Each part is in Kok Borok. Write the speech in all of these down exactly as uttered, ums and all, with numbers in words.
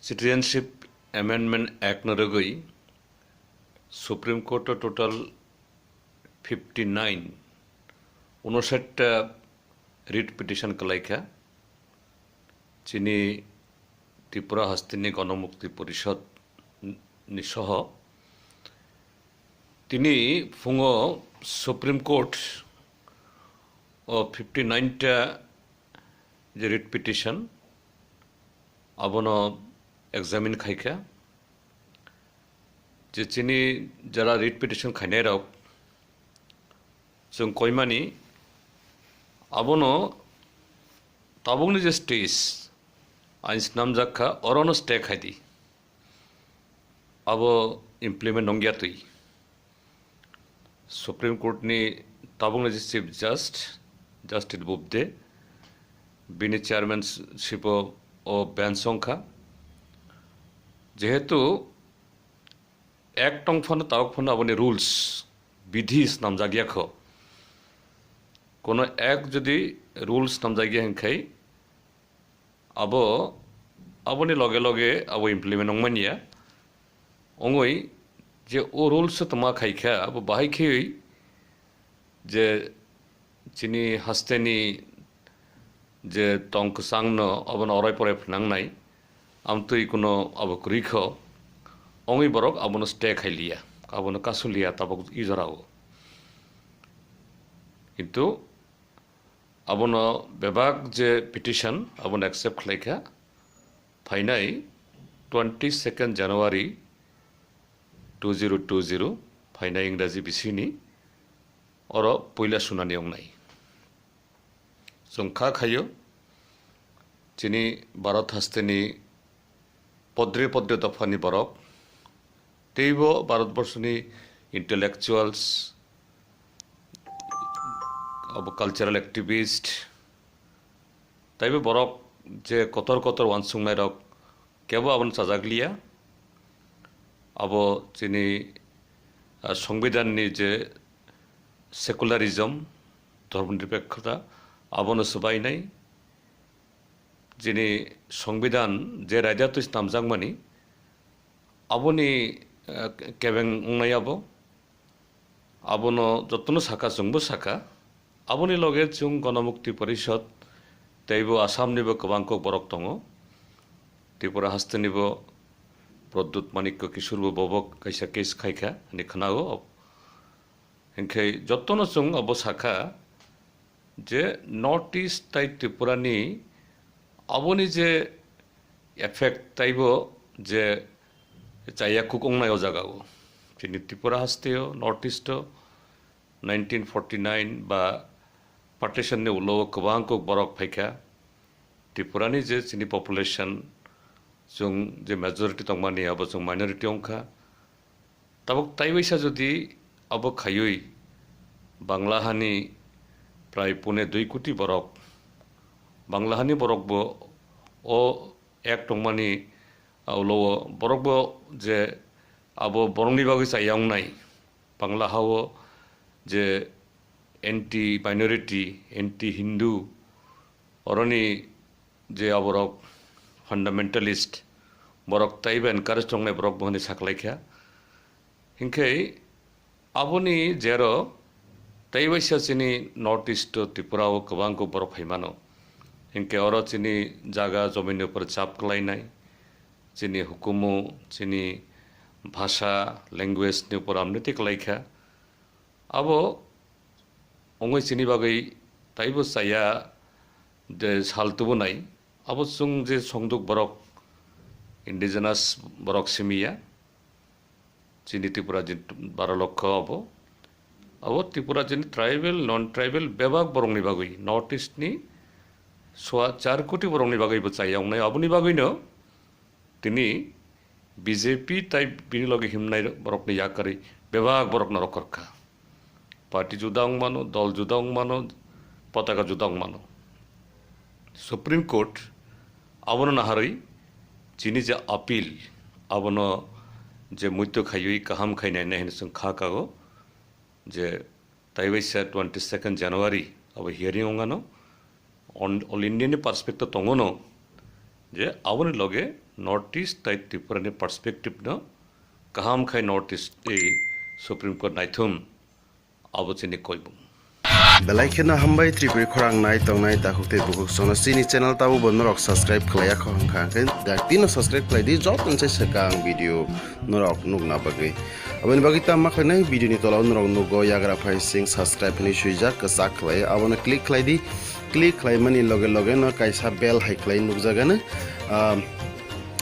Citizenship Amendment Act no rwgwi Supreme Court o total fifty nine, unoshat ta writ petition kwlaikha chini Tripura hasteni Gonomukti Porishod ni soho. Tini phungo Supreme Court o fifty nine ta je writ petition, abono examine khaikha. Je chini jara writ petition khainairok chwng koimani, abono tabukni je stage ain snamjak kha, orono stay khaidi. Abo implement wngya twi. Supreme Court ni tabukni je Chief Just, Justice Bobde, bini chairmanship o, o bench wngkha. Jehetu Act tong phano, tabuk phano aboni rules, bidhi snamjak ya kho. Kono Act jodi rules snamjak ya hinkhai, abo, aboni loge loge abo implement wngmani ya. Wngwi je o rules o tongma khaikha, abo bahai khewi je chini hasteni je tong kwchangno obono orai porai phnangnai, amtwi kuno abo kwrwi kho, wngwi borok abono stay khai liya, abono kasu liya tabuk i jorao. Kintu abono bebak je petition abono accept khlaikha, phainai twenty second January two zero two zero, phainai Ingraji bisini oro puila sunani wngnai. Chwng kha khaio, chini Bharat hasteni podre podre dophani borok, teibo Bharatborsoni intellectuals, abo cultural activist, taibo borok je kotor kotor wansuknairok kebo abono chajak liya. Abo chini, ah, Songbidanni je secularism, dhormo nirpekhota, abono swbainai. Chini Songbidan je raida twi snamjakmani, aboni, ah, kebeng wngnai abo. Abono jotono sakha, chwngbo sakha. Aboni loge chwng Ganamukti Porishod teibo Assamnibo kwbang kok borok tongo. Tripura hastenibo Pradyut Manikya Kishorbo bobo kaisa case khaikha hinwi khnago. Hinkhe jotono chwng abo sakha je North East tai Tripurani aboni je effect taibo je chaya kuk wngnai o jagao. Chini Tripura hasteo, North East o nineteen forty nine ba partition ni ulo o kwbang kok borok phaikha. Tripurani je chini population, chwng je majority tongmani abo chwng minority wngkha. Tabuk taiwaisa jodi abo khaiwi Bangla hani prai pune dui koti borok, Bangla hani borokbo o act tongmani, ah, ulo o borokbo je abo borokni bagwi chaya wngnai, Bangla hao je anti minority, anti Hindu, oroni je aborok fundamentalist, borok taibo encourage tongnai borok bo hwnwi saklaikha. Hinkhe aboni jero teiwaisa chini North East o Tripura o kwbang kok borok phaimano. Hinkhe oro chini jaga jomini upor chap kwlainai, chini hukumu, chini bhasha, language ni upor amniti kwlaikha. Abo wngwi chini bagwi taibo chaya de sal tubunai. Abo chwng je songduk borok, indigenous borok simi ya. Chini Tripura je baro lokho abo. Abo Tripura jini tribal, non tribal bebak borokni bagwi, North East ni swa char koti borokni bagwi bo chaya wngnai. Aboni bagwino tini B J P tai bini loge himnai borokni yakarwi bebak borok norok kwrwkha. Party juda wng mano, dol juda wng mano, potaka juda wng mano. Supreme Court abono naharwi chini je appeal, abono je muitu khaiwi kaham khainai nai hinwi chwng kha kago je taiwaisa twenty second January abo hearing wng ano. On, All India ni perspective tongo no, je aboni loge North East tai Tripura ni perspective no kaham khai North East e Supreme Court naithum, abo chini koibung. Belai kheno hambai Tripuri khorang nai tongnai takhuk tei bukhuk sono chini channel tabo bo norok subscribe khlaiya kho hwnkha hwnkhe dak tino subscribe khlai di joto se swkang video norok nukna bagwi. Aboni bagwi tamo khlainai video ni tola o norok nugo yagra phai sing subscribe hinwi swijak kwchak khlai abono click khlai di. Click khlaimani loge loge no kaisa bell hai khlai nukjagano. Ah,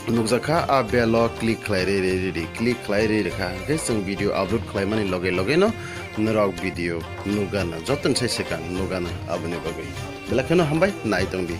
nukjakha, a bell o click khlai re re re re, click khlai re re kha hwnkhe chwng video upload khlaimani loge loge no norok video nukgana joto sai swkang nukgana aboni bagwi. Belai kheno hambai nai tongdi.